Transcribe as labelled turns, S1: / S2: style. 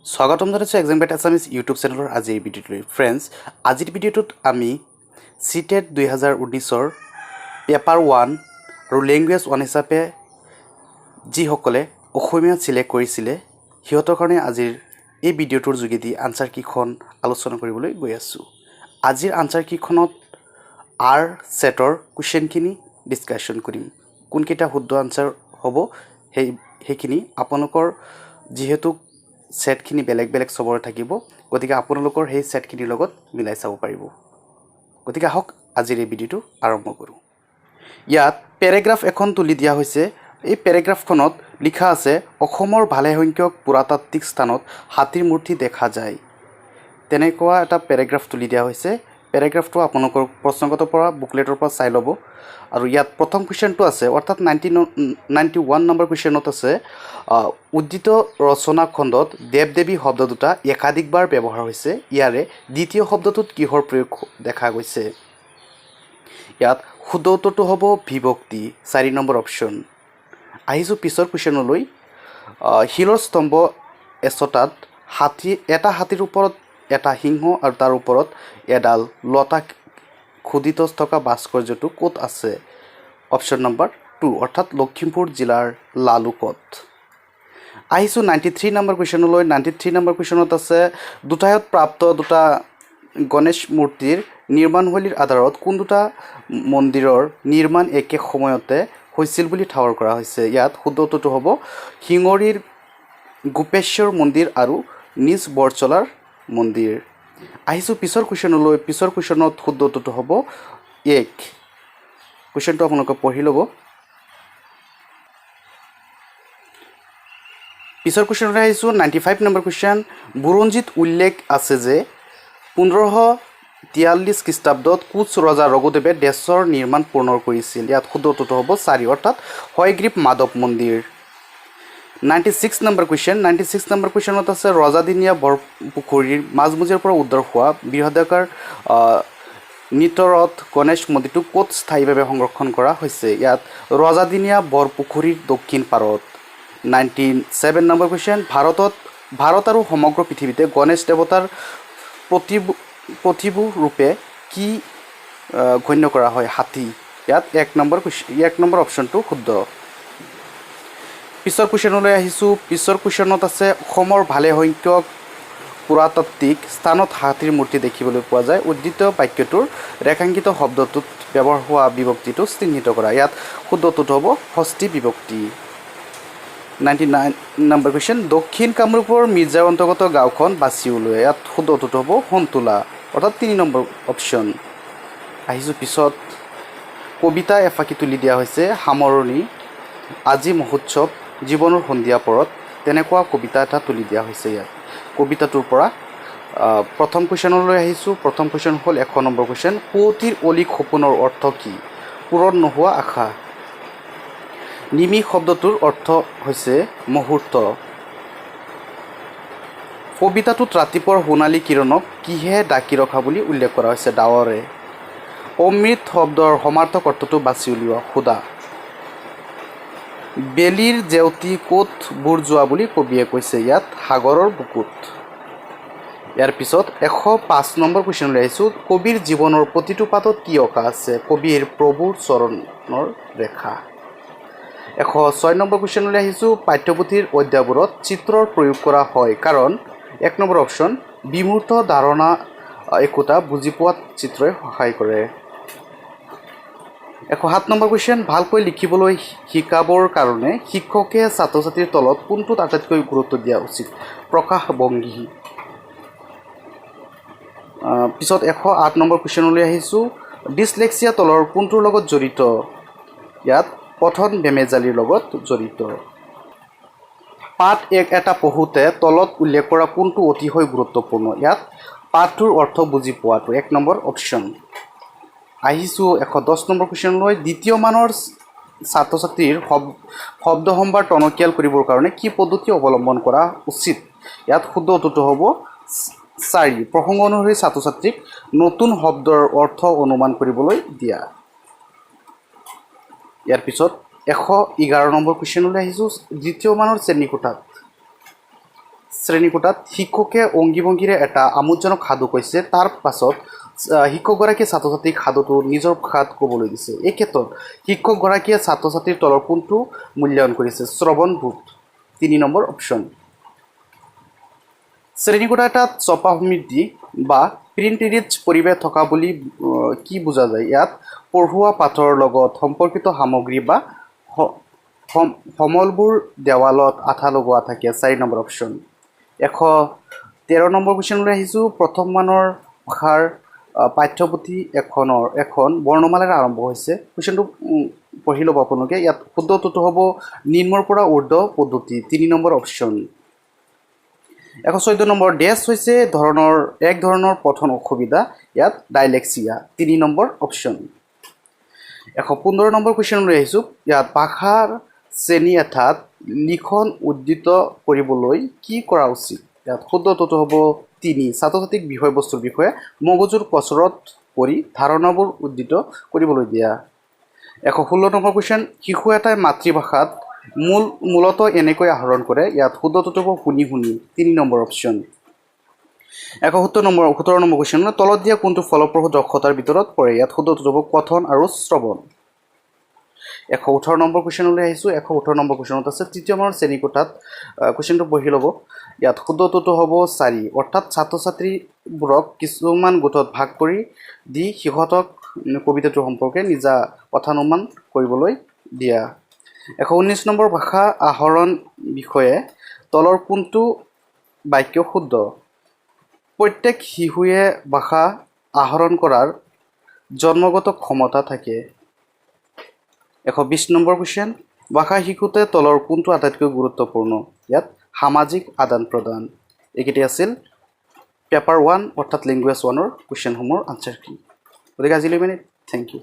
S1: স্বাগতম জনাইছোঁ exam guide Assamese YouTube চেনেলৰ আজিৰ এই ভিডিঅ'টোলৈ। ফ্ৰেণ্ডছ, আজিৰ ভিডিঅ'টোত আমি চি টেট 2019ৰ পেপাৰ ওৱান আৰু লেংগুৱেজ ওৱান হিচাপে যিসকলে অসমীয়া চিলেক্ট কৰিছিলে, সিহঁতৰ কাৰণে আজিৰ এই ভিডিঅ'টোৰ যোগেদি আনচাৰ কীখন আলোচনা কৰিবলৈ গৈ আছোঁ। আজিৰ আনচাৰ কীখনত আৰ ছেটৰ কুৱেশ্যনখিনি ডিছকাশ্যন কৰিম। কোনকেইটা শুদ্ধ আনচাৰ হ'ব সেইখিনি আপোনালোকৰ যিহেতু ছেটখিনি বেলেগ বেলেগ চবৰে থাকিব, গতিকে আপোনালোকৰ সেই ছেটখিনিৰ লগত মিলাই চাব পাৰিব। গতিকে আহক, আজিৰ এই ভিডিঅ'টো আৰম্ভ কৰোঁ। ইয়াত পেৰেগ্ৰাফ এখন তুলি দিয়া হৈছে। এই পেৰেগ্ৰাফখনত লিখা আছে, অসমৰ ভালেসংখ্যক পুৰাতাত্ত্বিক স্থানত হাতীৰ মূৰ্তি দেখা যায়। তেনেকুৱা এটা পেৰেগ্ৰাফ তুলি দিয়া হৈছে। পেৰেগ্ৰাফটো আপোনালোকৰ প্ৰশ্নগতৰ পৰা, বুকলেটৰ পৰা চাই ল'ব। আৰু ইয়াত প্ৰথম কুৱেশ্যনটো আছে, অৰ্থাৎ 91 নম্বৰ কুৱেশ্যনত আছে, উদ্ধৃত ৰচনা খণ্ডত দেৱ দেৱী শব্দ দুটা একাধিকবাৰ ব্যৱহাৰ হৈছে। ইয়াৰে দ্বিতীয় শব্দটোত কিহৰ প্ৰয়োগ দেখা গৈছে? ইয়াত শুদ্ধ উত্তৰটো হ'ব বিভক্তি, 4 নম্বৰ অপশ্যন। আহিছোঁ পিছৰ কুৱেশ্যনলৈ। শিলৰ স্তম্ভ এচটাত হাতী এটা, হাতীৰ ওপৰত এটা সিংহ আৰু তাৰ ওপৰত এডাল লতা খোদিত থকা ভাস্কৰ্যটো ক'ত আছে? অপশ্যন নম্বৰ 2, অৰ্থাৎ লখিমপুৰ জিলাৰ লালুকত। আহিছোঁ 93 নম্বৰ কুৱেশ্যনলৈ। 93 নম্বৰ কুৱেশ্যনত আছে, দুটায়ত প্ৰাপ্ত দুটা গণেশ মূৰ্তিৰ নিৰ্মাণশৈলীৰ আধাৰত কোন দুটা মন্দিৰৰ নিৰ্মাণ একে সময়তে হৈছিল বুলি ঠাৱৰ কৰা হৈছে? ইয়াত শুদ্ধ উত্তৰটো হ'ব শিঙৰীৰ গোপেশ্বৰ মন্দিৰ আৰু নিজ বৰচলাৰ মন্দিৰ। আহিছোঁ পিছৰ কুৱেশ্যনলৈ। পিছৰ কুৱেশ্যনত শুদ্ধ উত্তৰটো হ'ব 1। কুৱেশ্যনটো আপোনালোকে পঢ়ি ল'ব। পিছৰ কুৱেশ্যনলৈ আহিছোঁ, 95 নম্বৰ কুৱেশ্যন। বুৰঞ্জীত উল্লেখ আছে যে 1543 খ্ৰীষ্টাব্দত কোচ ৰজা ৰঘুদেৱে দেশৰ নিৰ্মাণ পুনৰ কৰিছিল। ইয়াত শুদ্ধ উত্তৰটো হ'ব 4, অৰ্থাৎ হয়গ্ৰীৱ মাধৱ মন্দিৰ। 96 নম্বৰ কুৱেশ্যন। 96 নম্বৰ কুৱেশ্যনত আছে, ৰজাদিনীয়া বৰপুখুৰীৰ মাজমজিয়াৰ পৰা উদ্ধাৰ হোৱা বৃহদাকাৰ নৃত্যৰত গণেশ মন্দিৰটো ক'ত স্থায়ীভাৱে সংৰক্ষণ কৰা হৈছে? ইয়াত ৰজাদিনীয়া বৰপুখুৰীৰ দক্ষিণ পাৰত। 97 নম্বৰ কুৱেশ্যন। ভাৰত আৰু সমগ্ৰ পৃথিৱীতে গণেশ দেৱতাৰ প্ৰতিভূ ৰূপে কি গণ্য কৰা হয়? হাতী। ইয়াত 1 নম্বৰ কুৱেশ্যন, 1 নম্বৰ অপশ্যনটো শুদ্ধ। পিছৰ কুৱেশ্যনলৈ আহিছোঁ। পিছৰ কুৱেশ্যনত আছে, অসমৰ ভালেসংখ্যক পুৰাতাত্ত্বিক স্থানত হাতীৰ মূৰ্তি দেখিবলৈ পোৱা যায়। উদ্ধৃত বাক্যটোৰ ৰেখাংকিত শব্দটোত ব্যৱহাৰ হোৱা বিভক্তিটো চিহ্নিত কৰা। ইয়াত শুদ্ধটোত হ'ব ষষ্ঠী বিভক্তি। 99 নম্বৰ কুৱেশ্যন। দক্ষিণ কামৰূপৰ মিৰ্জাৰ অন্তৰ্গত গাঁওখন বাছি উলিওৱা। ইয়াত শুদ্ধটোত হ'ব সন্তোলা, অৰ্থাৎ 3 নম্বৰ অপশ্যন। আহিছোঁ পিছত। কবিতা এফাকি তুলি দিয়া হৈছে। সামৰণি, আজি মহোৎসৱ, জীৱনৰ সন্ধিয়া পৰত, তেনেকুৱা কবিতা এটা তুলি দিয়া হৈছে। ইয়াত কবিতাটোৰ পৰা প্ৰথম কুৱেশ্যনলৈ আহিছোঁ। প্ৰথম কুৱেশ্যন হ'ল 100 নম্বৰ কুৱেশ্যন। পুৱতিৰ অলিক সপোনৰ অৰ্থ কি? পূৰণ নোহোৱা আশা। নিমিষ শব্দটোৰ অৰ্থ হৈছে মুহূৰ্ত। কবিতাটোত ৰাতিপুৱাৰ সোণালী কিৰণক কিহে ঢাকি ৰখা বুলি উল্লেখ কৰা হৈছে? ডাৱৰে। অমৃত শব্দৰ সমাৰ্থক অৰ্থটো বাছি উলিওৱা। সুধা। বেলিৰ জেউতি ক'ত বুৰ যোৱা বুলি কবিয়ে কৈছে? ইয়াত সাগৰৰ বুকুত। ইয়াৰ পিছত 105 নম্বৰ কুৱেশ্যনলৈ আহিছোঁ। কবিৰ জীৱনৰ প্ৰতিটো পাতত কি অঁকা আছে? কবিৰ প্ৰভুৰ চৰণৰ ৰেখা। 106 নম্বৰ কুৱেশ্যনলৈ আহিছোঁ। পাঠ্যপুথিৰ অধ্যায়বোৰত চিত্ৰৰ প্ৰয়োগ কৰা হয় কাৰণ? 1 নম্বৰ অপশ্যন, বিমূৰ্ত ধাৰণা একোটা বুজি পোৱাত চিত্ৰই সহায় কৰে। 107 নম্বৰ কুৱেশ্যন। ভালকৈ লিখিবলৈ শিকাবৰ কাৰণে শিক্ষকে ছাত্ৰ ছাত্ৰীৰ তলত কোনটোত আটাইতকৈ গুৰুত্ব দিয়া উচিত? প্ৰকাশভংগী। পিছত 108 নম্বৰ কুৱেশ্যনলৈ আহিছোঁ। ডিছলেক্সিয়া তলৰ কোনটোৰ লগত জড়িত? ইয়াত পঠন বেমেজালিৰ লগত জড়িত। পাঠ এটা পঢ়োঁতে তলত উল্লেখ কৰা কোনটো অতিশয় গুৰুত্বপূৰ্ণ? ইয়াত পাঠটোৰ অৰ্থ বুজি পোৱাটো, 1 নম্বৰ অপশ্যন। আহিছোঁ 110 নম্বৰ কুৱেশ্যনলৈ। দ্বিতীয় মানৰ ছাত্ৰ ছাত্ৰীৰ শব্দ সম্ভাৰ টনকিয়াল কৰিবৰ কাৰণে কি পদ্ধতি অৱলম্বন কৰা উচিত? ইয়াত শুদ্ধ উত্তৰটো হ'ব 4, প্ৰসংগ অনুসৰি ছাত্ৰ ছাত্ৰীক নতুন শব্দৰ অৰ্থ অনুমান কৰিবলৈ দিয়া। ইয়াৰ পিছত 111 নম্বৰ কুৱেশ্যনলৈ আহিছোঁ। দ্বিতীয় মানৰ শ্ৰেণীকোঠাত শ্ৰেণীকোঠাত শিক্ষকে অংগী ভংগীৰে এটা আমোদজনক সাধু কৈছে। তাৰ পাছত শিক্ষকগৰাকীয়ে ছাত্ৰ ছাত্ৰীক সাধুটো নিজৰ ভাষাত ক'বলৈ দিছে। এই ক্ষেত্ৰত শিক্ষকগৰাকীয়ে ছাত্ৰ ছাত্ৰীৰ তলৰ কোনটো মূল্যায়ন কৰিছে? শ্ৰৱণবোধ, 3 নম্বৰ অপশ্যন। শ্ৰেণীকোঠা এটাত ছপা সমৃদ্ধি বা প্ৰিণ্ট ৰিচ পৰিৱেশ থকা বুলি কি বুজা যায়? ইয়াত পঢ়োৱা পাঠৰ লগত সম্পৰ্কিত সামগ্ৰী বা সমলবোৰ দেৱালত আঠা লগোৱা থাকে, 4 নম্বৰ অপশ্যন। 113 নম্বৰ কুৱেশ্যনলৈ আহিছোঁ। প্ৰথম মানৰ ভাষাৰ পাঠ্যপুথি এখন বৰ্ণমালাৰে আৰম্ভ হৈছে। কুৱেশ্যনটো পঢ়ি ল'ব আপোনালোকে। ইয়াত শুদ্ধ উত্তৰটো হ'ব নিম্নৰ পৰা ঊৰ্ধ্ব পদ্ধতি, 3 নম্বৰ অপশ্যন। 114 নম্বৰ, ডেছ হৈছে এক ধৰণৰ পঠন অসুবিধা। ইয়াত ডাইলেক্সিয়া, 3 নম্বৰ অপশ্যন। 115 নম্বৰ কুৱেশ্যনলৈ আহিছোঁ। ইয়াত ভাষাৰ শ্ৰেণী এটাত লিখন উদ্দীপিত কৰিবলৈ কি কৰা উচিত? ইয়াত শুদ্ধ উত্তৰটো হ'ব 3, ছাত্ৰ ছাত্ৰীক বিষয়বস্তুৰ বিষয়ে মগজুৰ কচৰৎ কৰি ধাৰণাবোৰ উদ্দীপিত কৰিবলৈ দিয়া। 116 নম্বৰ কুৱেশ্যন, শিশু এটাই মাতৃভাষাত মূলতঃ এনেকৈ আহৰণ কৰে। ইয়াত শুদ্ধ উত্তৰটো হ'ব শুনি শুনি, 3 নম্বৰ অপশ্যন। 117 নম্বৰ কুৱেশ্যন, তলত দিয়া কোনটো ফলপ্ৰসূ দক্ষতাৰ ভিতৰত পৰে? ইয়াত শুদ্ধ উত্তৰটো হ'ব কথন আৰু শ্ৰৱণ। 118 নম্বৰ কুৱেশ্যনলৈ আহিছোঁ। 118 নম্বৰ কুৱেশ্যনত আছে, তৃতীয় মানৰ শ্ৰেণীকোঠাত, কুৱেশ্যনটো পঢ়ি ল'ব। ইয়াত শুদ্ধ উত্তৰটো হ'ব 4, অৰ্থাৎ ছাত্ৰ ছাত্ৰীবোৰক কিছুমান গোটত ভাগ কৰি দি সিহঁতক কবিতাটোৰ সম্পৰ্কে নিজা কথানুমান কৰিবলৈ দিয়া। 119 নম্বৰ, ভাষা আহৰণ বিষয়ে তলৰ কোনটো বাক্য শুদ্ধ? প্ৰত্যেক শিশুৱে ভাষা আহৰণ কৰাৰ জন্মগত ক্ষমতা থাকে। 120 নম্বৰ কুৱেশ্যন, ভাষা শিকোঁতে তলৰ কোনটো আটাইতকৈ গুৰুত্বপূৰ্ণ? ইয়াত সামাজিক আদান প্ৰদান। এইকেইটি আছিল পেপাৰ 1 অৰ্থাৎ লেংগুৱেজ 1ৰ কুৱেশ্যনসমূহৰ আনচাৰ কি। গতিকে আজিলৈ মানে, thank U.